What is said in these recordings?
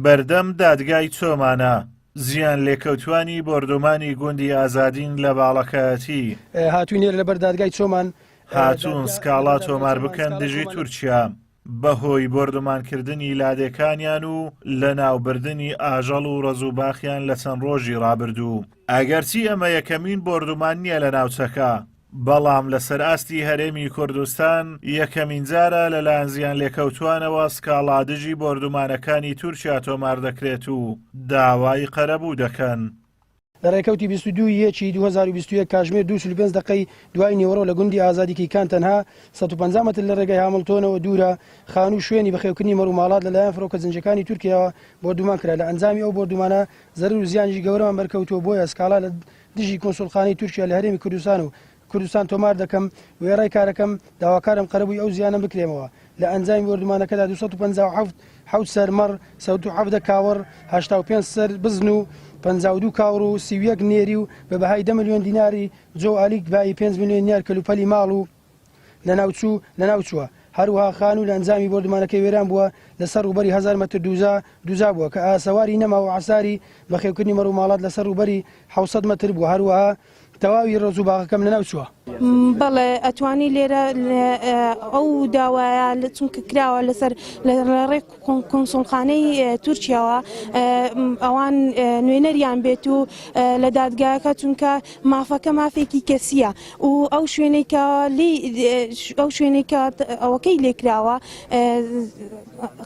بەردەم دادگای چۆمانە، زیانلێکەوتوانی بۆردومانی گوندی ئازادین لە باڵەکایەتی. هاتووین لێرە لەبەر دادگای چۆمان. هاتوون سکاڵا تۆمار بکەن دژی تورکیا بەهۆی بۆردومانکردنی لادێکانیان و لەناوبردنی ئاژەڵ و ڕەز و باخیان لە چەند ڕۆژی ڕابردوو. ئەگەرچی ئەمە یەکەمین بۆردومان نییە لە ناوچەکە، بەڵام لەسەر ئاستی هەرێمی کوردستان یەکەمین جارە لەلایەن زیانلێکەوتووانەوە سکاڵا دژی بۆردومانەکانی تورکیا تۆمار دەکرێت و داوای قەرەبوو دەکەن. لە ڕێکەوتی 22 ی یەکی 2021 کاژمێر دوو 45 دەقەی دوای نیوەڕۆ لە گوندی ئازادی کیکان تەنها 150 مەتر لە ڕێگای هامڵتۆنەوە دوورە خانوو شوێنی بەخێوکردنی مەڕوماڵات لەلایەن فڕۆکە جەنگیەکانی تورکیاوە بۆردومان کرا لە ئەنجامی ئەو بۆردومانە زەرەر و زیانێکی گەورەمان بەرکەوتووە بۆیە سکاڵا لە دژی کونسوڵخانەی تورکیا لە هەرێمی کوردستان و کوردستان تۆمار دەکەم، وێڕای کارەکەم داواکارم قەرەبووی ئەو زیانەم بکرێمەوە. لە ئەنجامی بۆردومانەکەدا 257 حەوت سەر مەڕ، 117 کاوڕ، 85 سەر بزن و 52 کاوڕ و 31 نێری و بە بەهای دە ملیۆن دیناری جۆ و ئالیک بایی پێنج ملیۆن دینار کەلوپەلی ماڵ و لەناوچوو لەناوچووە. هەروەها خانوو لە ئەنجامی بۆردومانەکەی وێران بووە لەسەر ڕووبەری هەزار مەتر دووجا دووجا بووە کە ئاسەواری نەماوە و عەساری بەخێوکردنی مەڕ و ماڵات لەسەر ڕووبەری 700 مەتر بووە هەروەها تەواوی ڕەز و باغەکەم لەناو چووە. بەڵێ ئەتوانی لێرە ئەو داوایە چونکە کراوە لەسەر لە ڕێ کونسوڵخانەی تورکیاوە ئەوان نوێنەریان بێت و لە دادگاکە چونکە مافەکە مافێکی کەسیە و ئەو شوێنەی کە لی ئەو شوێنەی کە ئەوەکەی لێکراوە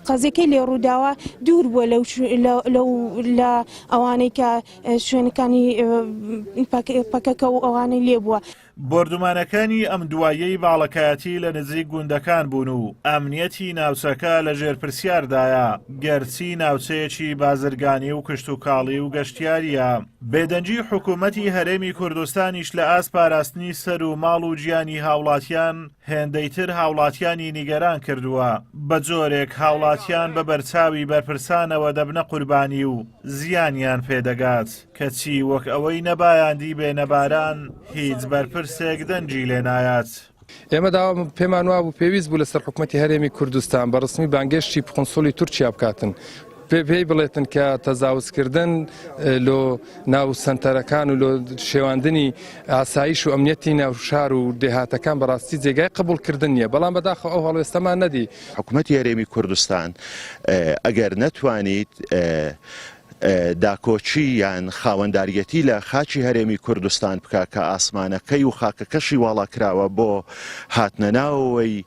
قەزیەکەی لێ ڕووداوە دوور بووە لەو لەو لە ئەوانەی کە شوێنەکانی پەکەکە و ئەوانەی لێ بووە. بۆردومانەکانی ئەم دواییەی باڵەکایەتی لە نزیک گوندەکان بوون و ئەمنیەتی ناوچەکە لە ژێر پرسیاردایە، گەرچی ناوچەیەکی بازرگانی و کشتوکاڵی و گەشتیارییە. بێدەنگی حکومەتی هەرێمی کوردستانیش لە ئاست پاراستنی سەر و ماڵ و گیانی هاوڵاتیان هێندەی تر هاوڵاتیانی نیگەران کردووە، بە جۆرێک هاوڵاتیان بە بەرچاوی بەرپرسانەوە دەبنە قوربانی و زیانیان پێدەگات، کەچی وەک ئەوەی نەبایان دیبێ نەباران هیچ بەرپرسێک دەنگی لێنایات. ئێمە داوا پێمان وابوو پێویست بوو لەسەر حکومەتی هەرێمی کوردستان بە ڕسمی بانگێشتی قونسوڵی تورکیا بکاتن پێی بڵێتن کە تەزاوزکردن لۆ ناو سەنتەرەکان و لۆ شێواندنی ئاسایش و ئەمنیەتی ناو شار و دێهاتەکان بەڕاستی جێگای قبوڵکردن نییە بەڵام بەداخەوە ئەو هەڵوێستەمان نەدی. حکومەتی هەرێمی کوردستان ئەگەر نەتوانیت داکۆکی یان خاوەنداریەتی لە خاکی هەرێمی کوردستان بکا کە ئاسمانەکەی و خاکەکەشی واڵا کراوە بۆ هاتنە ناوەوەی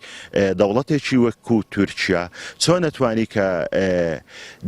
دەوڵەتێکی وەکو تورکیا چۆن ئەتوانی کە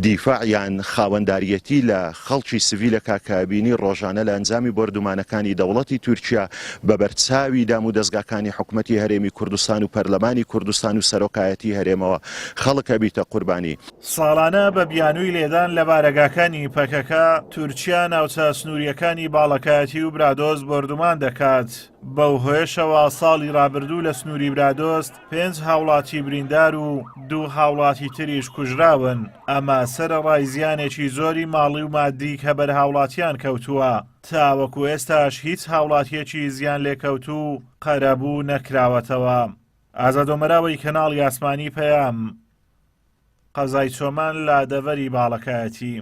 دیفاع یان خاوەنداریەتی لە خەڵکی سڤیلە کا کە بینی ڕۆژانە لە ئەنجامی بۆردومانەکانی دەوڵەتی تورکیا بە بەرچاوی دام و دەزگاکانی حکومەتی هەرێمی کوردستان و پەرلەمانی کوردستان و سەرۆکایەتی هەرێمەوە خەڵک ئەبیتە قوربانی. ساڵانە بە بیانووی لێدان لە بارەگاکانی پەکەکە، تورکیا ناوچە سنوورییەکانی باڵەکایەتی و برادۆست بۆردومان دەکات، بەو هۆیەشەوە ساڵی رابردوو لە سنووری برادۆست پێنج هاوڵاتی بریندار و دوو هاوڵاتی تریش کوژراون، ئەمە سەرەڕای زیانێکی زۆری ماڵی و مادی کە بەر هاوڵاتیان کەوتووە، تاوەکو ئێستاش هیچ هاوڵاتییەکی زیانلێکەوتوو قەرەبوو نەکراوەتەوە. ئازاد ئۆمەراوی کەناڵی ئاسمانی پەیام. قەزای چۆمان لە دەڤەری باڵەکایەتی.